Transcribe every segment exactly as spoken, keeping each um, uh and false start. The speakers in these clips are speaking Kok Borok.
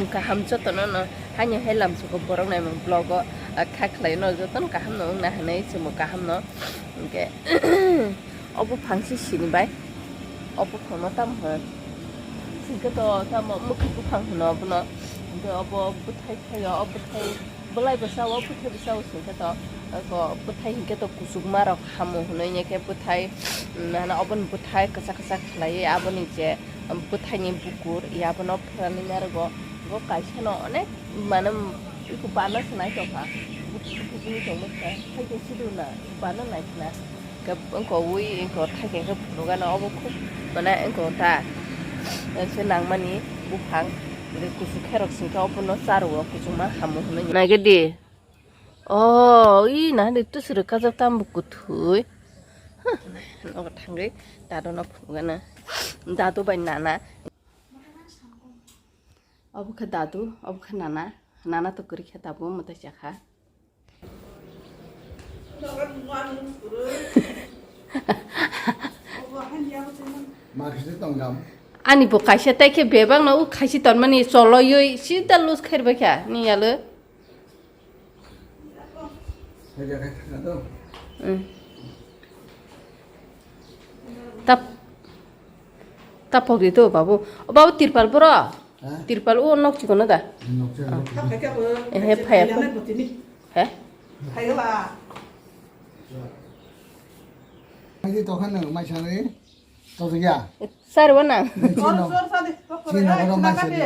Kaham jotono no haino hai lamsugo borok naimung vlog o, ah, kha khlai no jotono kaham no wngna hinwi chwngbo kaham no. Hwnkhe obo phangsi sini bai, obo phangno tamo hwn? Hwnkhe to tamo mwkhwi buphang hwno obono. Hwnkhe obo bwthai thaio, o bwthai bwlai bwsa o bwthai bwsa o singkhe to, eko bwthai hinkhe to kuchukma rok hamo hwnwi, hwnkhe bwthai, mm, hana oboni bwthai kwchak kwchak khlaiwi aboni je bwthaini bukur, abono phwrani narwgo, bo kaisa no onek mane eko bana se naitokha, bukur bukur tongma kha, haikhe sidu na bana naikha na, khe wngko ui wngko thaikhe khe phunukgana obo khub mane wngko ta se nangmani buphang, hwnkhe kuchuk khe rok singkhe obono charwo kuchukma hamo hwnwi naikhe di. Oh, i na de tu suru kajak tam bu kuthwi. Huh, nogo thangwi dadu no phunukgana. Dadu bai nana. Obo khe dadu, obo khe nana. Nana to kwrwi khe tabuk mwtai chakha. Ani bo kaisa tai khe bebak no u khaisi tonmani choloyoi sida lose khairbai kha ni yalo. Mm. Tap, tapok di to, babu. O, babu, tirpal boro. Ha? Tirpal o nok chikon da. Nok chikon. Ah. Ehe, phaya ko. He? Hai di tokhan no mai sanai. Totokya. Sir, wana. Chini nok-, chini nogo rok mai sadi.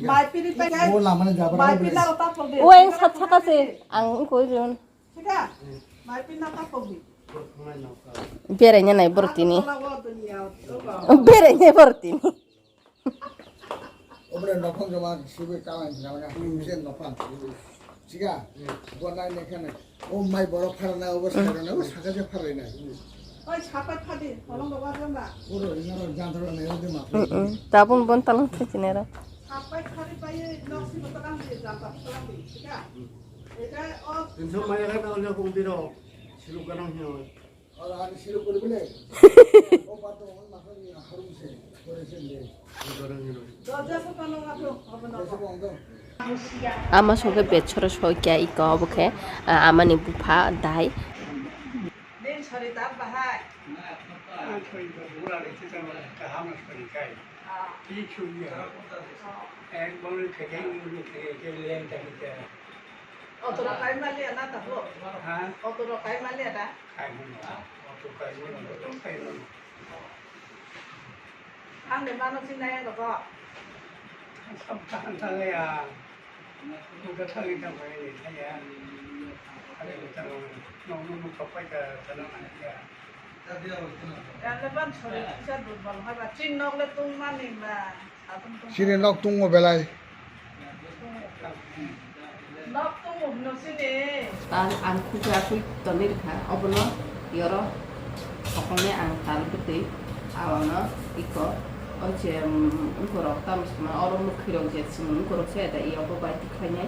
Mai pini pai. O lama ni jabra. Mai pini aro tapok di. O, ang sat saka se. Ang koi jon. Sika. Mai pini tapok di. Beraina nai bortini. Beraina bortini. Obra nokhong joma sibui kawan jama. Sen nokhong. Siga, bo nai nai khana. O mai borok pharana, obo sairana, o saka je pharai nai. Oi, sapai phadi, holong rogo jamba. Oro inaro janthara nai ode ma. Mm, mm. Tabun bon talang thai chinera. Sapai phadi pai nok si boto kang di, jamba boto kang di, siga. Ega o. Insok mai ega na ole kong biro, siluk ganang hino. Ama sokhe bechora sokya iko obo khe, ah, amani bupha dai. Otoro kai mali ana tabo. Ha? Otoro kai mali ana. Kai mano. Oto kai mano. Oto kai mano. Ang de mano sinai ang ko. Sam tan tan ya. Ang ka thang ta mai ni thaya. Ang ka thang no no no kapai ka tanang ya. Kalaban sori kisa durbal haba. Chin nok le tung mani ma. Sini nok tungo belai. Nok tungo hino sini. Tal ang khuja khui tonwi rikha. Obono yoro. Sokongni ang tal bwtwi. Aono iko. O je, um, ungkorok tamo sima. Oro mwkhwirok je sini ungkorok se da. Iyo bo bai tikhlainai.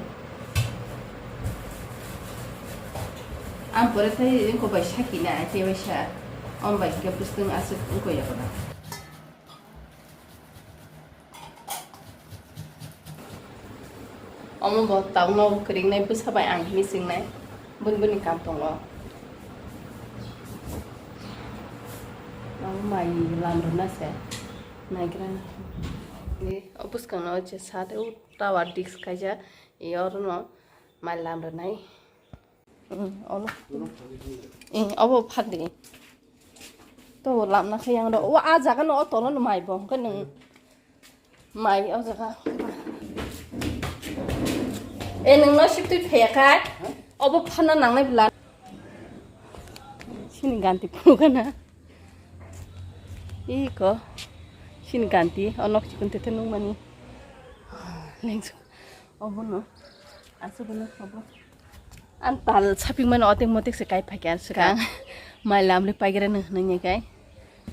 Ang pore thai ungko bai saki na. Ate bai sa. Om bai ke bwswng aswk ungko yakoda. Omo bo taungno kwrwingnai bwsa bai ang hini swngnai, bini bini kampung o. Omo mai lam rwna se naigra. Ni o bwskang no je sa tei o tower disk kaijak, i oro no mai lam rwnai. Mm, olo. Eh, obo phadi. To lamna khe yang do. O, a jaga no, o tono no mai bo. Hwnkhe nwng mai o jaga. Eh, nwng no sip twi phaiya kha. Obo phanna nangnai bwla. Sini ganti phunukgana. Iko. Sini ganti. O nok chikon tete nukmani. Lengsu. Obono. Aswk bono obo. Ang tal saping mano otek motek se kai phai khe ang swkang. Ka. Mai lamri paigra nang hwnwi kai.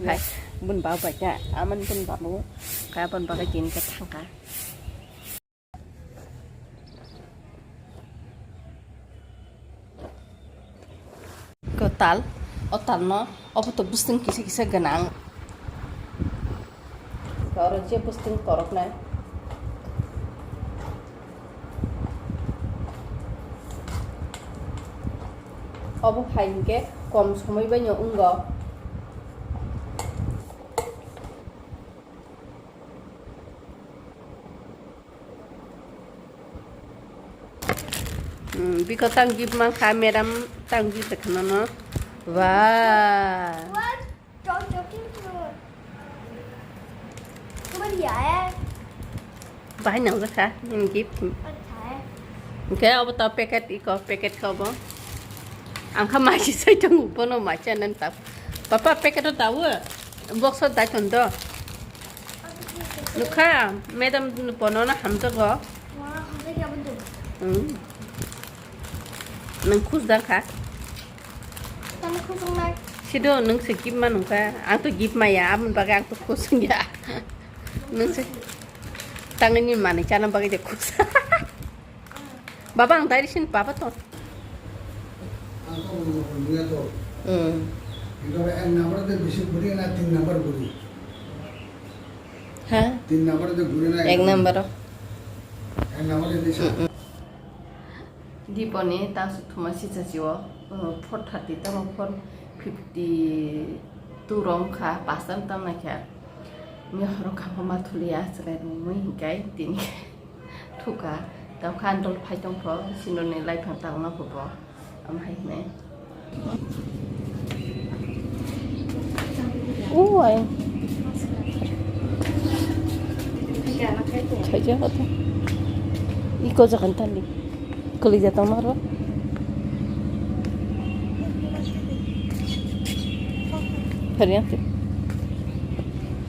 Phai. Bun bau bai kha. Aman bun babu. Ka bun baga kini ka thangka. Ko tal, o tal no, obo to bwswng kisa kisa gwnang. Oro je bwswng torok nai. Obo hai hinkhe kom somoi baino wngo. Hmm, biko tang gift mankha, madam tang gift khana no. Wah. What? Don't joking to. Bahai nang jakha, nini gift. Acha. Hingke obo to packet iko, packet ko obo. Ang kha machi sai tongo, bono machi anan ta. Papa, packet o dawo. Box o dai ton do. Nukha, madam bono na hamjago. Wah, hamjak ya betul. Hmm. Nang khus dang kha. Tamo khusung nai. Sido nung se gift ma nungkha. Ang to gift maya, aboni bagwi ang to khusung ya. Nung se tangni manwi chana bagwi je khus. Baba, ang dai sin baba to. Ang to mung mung ya to. Hmm. Ito ek number de bisi guri na tin number guri. Ha? Tin number de guri na. Ek number. Ek number de bisi. Hmm, hmm. Diponi tangsuk thuma sicha sio, uh, four thirty tamo four fifty two rong kha, pastan tam naikha. Mia horo kha ma thulia chwrai rwngwi hinkai tini thuka. Tam kha andol phai tong pho, sinoni lai phang tang ma pho bo. Am hai hne. Uai. Chaija kotha. Iko jagan tali. Kali jatang maro. Hari yang tu.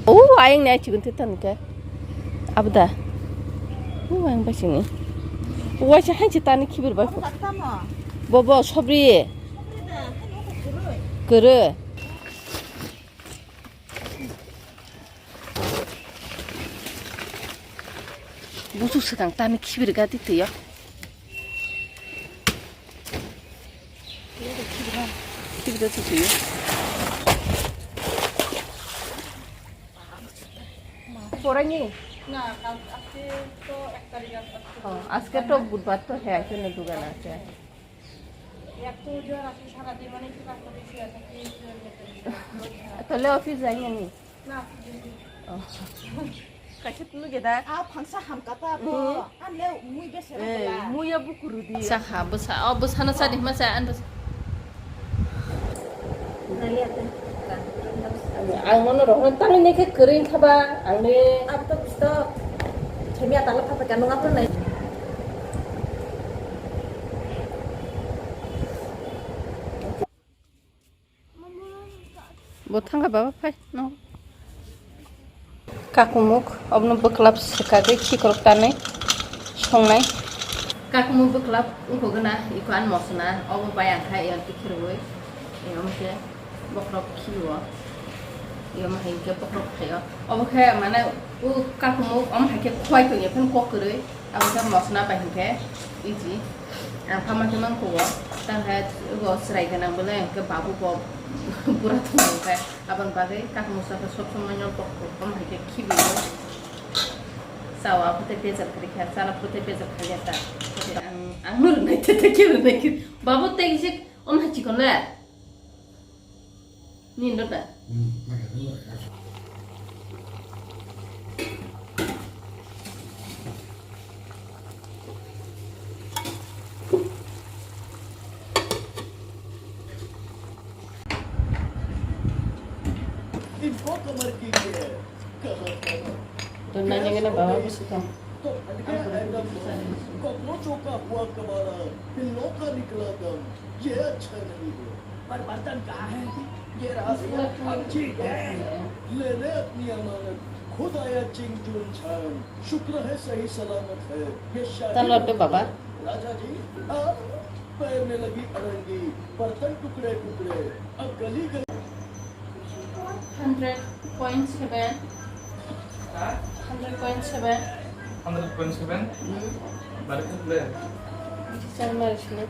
Oh, ayang ni achi gunte tan ke. Abda. Uai ang basini. Uai sa hanchi tani khibir bai. Bo, bo, sobri. Kere. Busu sedang tani khibir gati tuyo. Khibir gati tuyo. Porani? না, কাল, আজকে তো এক তারিখ, আজ-, আজকে তো বুধবার। Oh, ajke to budbar to he, aike no dugan ache. এত জ্বর আছে সারাদিন, মানে একটু কাজ করে শুয়ে থাকি, একটু ইয়ে করি। Tole office jai nani? না, office যাই না। Oh. Kaisa tunu geda. A phangsa hamkata bo. Hmm. Anle mui bese. Eh, mui ya bukuru di. Sakha bwsa, o bwsano sadi ma sa an bwsa. Ang nono rohorna tangwi nai khe kwrwi wngkha ba, ang le. Abo to busto. Chemi atala pha pha kano ngapha nai. Bo thangkha baba phai no. Kakumuk, obono bwklap swkagwi khikrok tanwi songnai. Kakumuk bwklap wngkha gana, iko ani mosna, obo bai ang kha, eon tikhe rwui, eon khe bokhorok khio, eon hai khe bokhorok phaio. Obo khe mane o kakumuk, omo hai khe khowai tongya phano kok kwrwi, abo khe mosna bai hinkhe easy. Ang pha ma khe mang kho o, tang khe o chwrai gwnang bole hinkhe babu bo pura thwng khe. Aboni bagwi kakumuk saka sob somoi no bok bok tong hai khe khibiyo. Chawa phote bejar kari kha, chana phote bejar kha ya ta. Ang, ang no rwnai te, te khe rwnai khe. Babu tei je om hai chikon le. Ni ndo ta. इनको कमर की केयर कहाँ करूं? तो ना जगह ना बाबा को सिखा। तो हट गया एडम से, कॉकरोचों का हुआ कबाड़ा, पिल्लों का निकला दम, ये अच्छा नहीं है। पर बर्तन कहाँ है? ये रहा भैया, हम ठीक हैं। ले ले अपनी अमानत, खुद आया चिंग जुन छान, शुक्र है सही सलामत है। ये शाही तलब दे बाबा। राजा जी, आ, पैर में लगी अरंगी, बर्तन टुकड़े टुकड़े, अब गली गली। Hundred point seven. Hundred point seven. Hundred point seven. Hmm. Balik ke boleh? Teacher mari sini.